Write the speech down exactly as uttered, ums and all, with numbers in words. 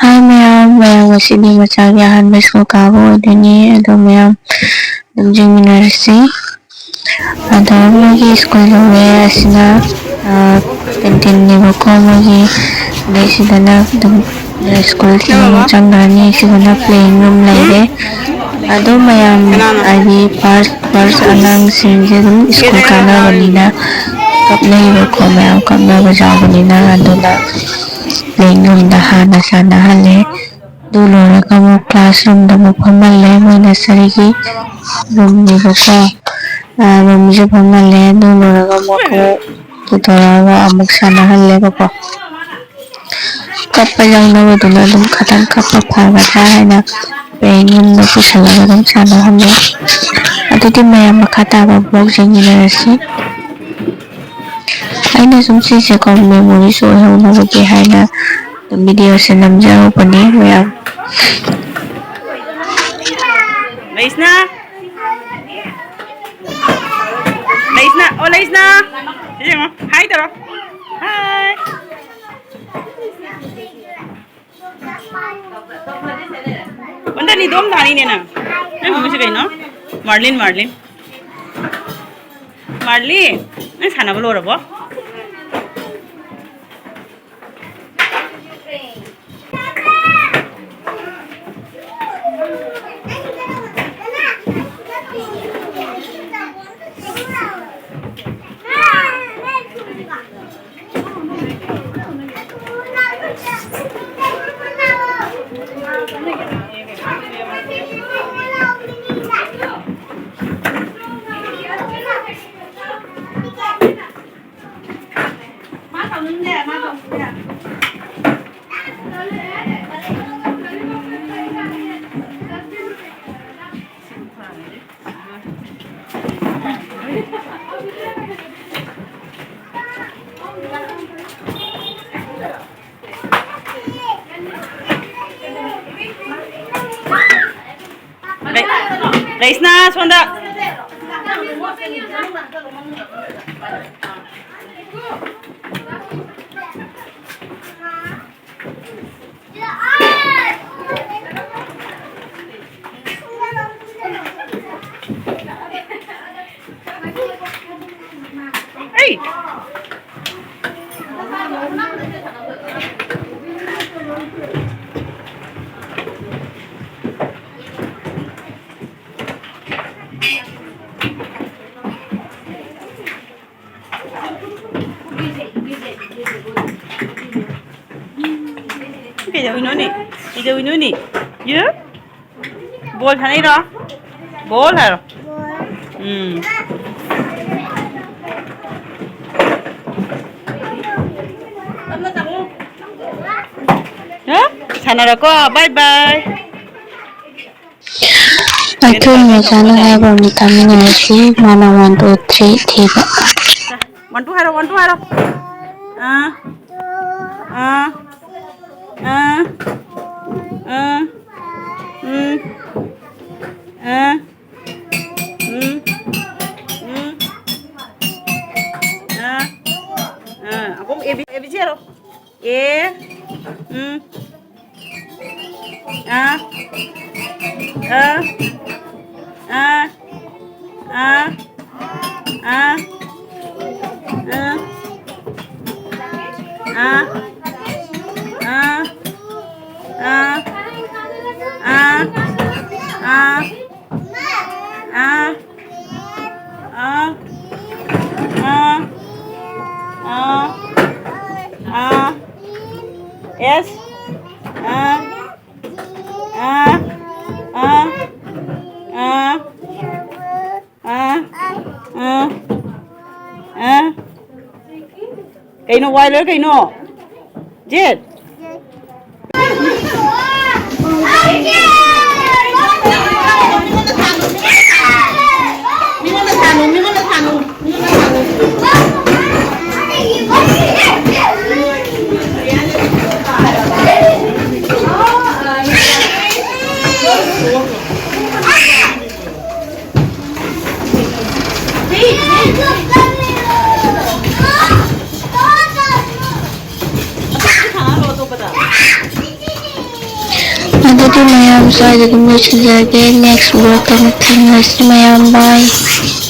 ꯍꯥꯏ ꯃꯌꯥꯝ, ꯃꯌꯥꯝ ꯉꯁꯤꯗꯤ ꯃꯆꯥꯒꯤ ꯑꯍꯥꯟꯕ ꯁ꯭ꯀꯨꯜ ꯀꯥꯕ ꯑꯣꯏꯗꯣꯏꯅꯤ꯫ ꯑꯗꯣ ꯃꯌꯥꯝ ꯑꯗꯨꯝ ꯌꯦꯡꯃꯤꯟꯅꯔꯁꯤ꯫ ꯑꯗꯣ ꯃꯣꯏꯒꯤ ꯁ꯭ꯀꯨꯜ ꯌꯧꯔꯦ꯫ ꯑꯁꯤꯅ, ꯑ, ꯀꯦꯟꯇꯤꯟꯅꯦꯕꯀꯣ ꯃꯣꯏꯒꯤ꯫ ꯑꯗꯩ ꯁꯤꯗꯅ ꯑꯗꯨꯝ ꯁ꯭ꯀꯨꯜ ꯆꯪꯈ꯭ꯔꯅꯤ꯫ ꯁꯤꯗꯅ playing room ꯂꯩꯔꯦ꯫ ꯑꯗꯣ ꯃꯌꯥꯝ ꯍꯥꯏꯗꯤ first, first ꯑꯉꯥꯡꯁꯤꯡꯁꯦ ꯑꯗꯨꯝ ꯁ꯭ꯀꯨꯜ ꯀꯥꯅꯕꯅꯤꯅ ꯀꯞꯅꯩꯕꯀꯣ, ꯃꯌꯥꯝ ꯀꯞꯅꯕ ꯌꯥꯎꯕꯅꯤꯅ꯫ ꯑꯗꯨꯅ playing roomꯗ ꯍꯥꯟꯅ ꯁꯥꯟꯅꯍꯜꯂꯦ꯫ ꯑꯗꯨ ꯂꯣꯏꯔꯒ ꯑꯃꯨꯛ classroomꯗ ꯑꯃꯨꯛ ꯐꯝꯍꯜꯂꯦ꯫ ꯃꯣꯏ nurseryꯒꯤ roomꯅꯦꯕꯀꯣ꯫ ꯑ, roomꯁꯨ ꯐꯝꯍꯜꯂꯦ꯫ ꯑꯗꯨ ꯂꯣꯏꯔꯒ ꯑꯃꯨꯛ ꯑꯩꯈꯣꯏ ꯄꯨꯊꯣꯔꯛꯑꯒ ꯑꯃꯨꯛ ꯁꯥꯟꯅꯍꯜꯂꯦꯕꯀꯣ꯫ ꯀꯞꯄ ꯌꯥꯎꯅꯕꯗꯨꯅ ꯑꯗꯨꯝ ꯈꯇꯪ ꯀꯞꯄ ꯐꯒꯗ꯭ꯔꯥ ꯍꯥꯏꯅ playing roomꯗ ꯄꯨꯁꯜꯂꯒ ꯑꯗꯨꯝ ꯁꯥꯟꯅꯍꯜꯂꯦ꯫ ꯑꯗꯨꯗꯤ ꯃꯌꯥꯝ ꯃꯈꯥ ꯇꯥꯕ vlog ꯌꯦꯡꯃꯤꯟꯅꯔꯁꯤ꯫ ꯑꯩꯅ ꯁꯨꯝ ꯁꯤꯁꯦꯀꯣ memoryꯁꯨ ꯑꯣꯏꯍꯧꯅꯕꯒꯤ ꯍꯥꯏꯅ ꯑꯗꯨꯝ videoꯁꯦ ꯅꯝꯖꯍꯧꯕꯅꯦ ꯃꯌꯥꯝ꯫ ꯂꯩꯁꯅꯥ! ꯂꯩꯁꯅꯥ! ꯑꯣ, ꯂꯩꯁꯅꯥ! ꯁꯤ ꯌꯦꯡꯉꯣ꯫ Hi ꯇꯧꯔꯣ꯫ Hi꯫ ꯑꯣꯟꯗꯅꯤ, ꯑꯗꯨꯝ ꯊꯥꯅꯤꯅꯦ ꯅꯪ꯫ ꯅꯪ ꯃꯃꯤꯡꯁꯦ ꯀꯩꯅꯣ? ꯃꯥꯔꯂꯤꯟ, ꯃꯥꯔꯂꯤꯟ꯫ ꯃꯥꯔꯂꯤꯟ, ꯅꯪ ꯁꯥꯟꯅꯕ ꯂꯣꯏꯔꯕꯣ? ꯂꯩ-, ꯂꯩꯁꯅꯥ, ꯁꯣꯝꯗ꯫ ꯀꯩꯗꯧꯔꯤꯅꯣꯅꯦ? ꯀꯩꯗꯧꯔꯤꯅꯣꯅꯦ? ꯌꯦ? ꯕꯣꯜ ꯁꯥꯟꯅꯩꯔꯣ? ꯕꯣꯜ ꯍꯥꯏꯔꯣ? ꯎꯝ꯫ ꯍꯥ? ꯁꯥꯟꯅꯔꯣꯀꯣ꯫ ꯕꯥꯏ ꯕꯥꯏ꯫ ꯑꯩꯈꯣꯏ ꯃꯆꯥꯅ ꯍꯥꯏꯕ ꯑꯃ ꯇꯥꯃꯤꯟꯅꯔꯁꯤ꯫ ꯃꯥꯅ one, two, three ꯊꯤꯕ꯫ One, two ꯍꯥꯏꯔꯣ, one, two ꯍꯥꯏꯔꯣ꯫ ꯑꯥ, ꯑꯥ, ꯑꯥ, ꯑꯥ, ꯎꯝ, ꯑꯥ, ꯎꯝ, ꯎꯝ, ꯑꯥ, ꯑꯥ꯫ ꯑꯕꯨꯡ, A B, A B C ꯍꯥꯏꯔꯣ꯫ A, um, ah, ah, ah, ah, ah, ah, ah, ah, ah, ah, ah, ah, ah, ah, ah, ah, S, ꯑꯥ, ꯑꯥ, ꯑꯥ, ꯑꯥ, ꯑꯥ, ꯑꯥ, ꯑꯥ꯫ ꯀꯩꯅꯣ, Y ꯂꯣꯏꯔ ꯀꯩꯅꯣ? Z꯫ ꯃꯤꯉꯣꯟꯗ ꯊꯥꯅꯨ, ꯃꯤꯉꯣꯟꯗ ꯊꯥꯅꯨ, ꯃꯤꯉꯣꯟꯗ ꯊꯥꯅꯨ꯫ ꯑꯗꯨꯗꯤ ꯃꯌꯥꯝ ꯁ꯭ꯋꯥꯏꯗ ꯑꯗꯨꯝ ꯂꯣꯏꯁꯤꯟꯖꯔꯒꯦ꯫ Next vlogꯇ ꯑꯃꯨꯛ ꯊꯦꯡꯅꯔꯁꯤ ꯃꯌꯥꯝ꯫ Bye꯫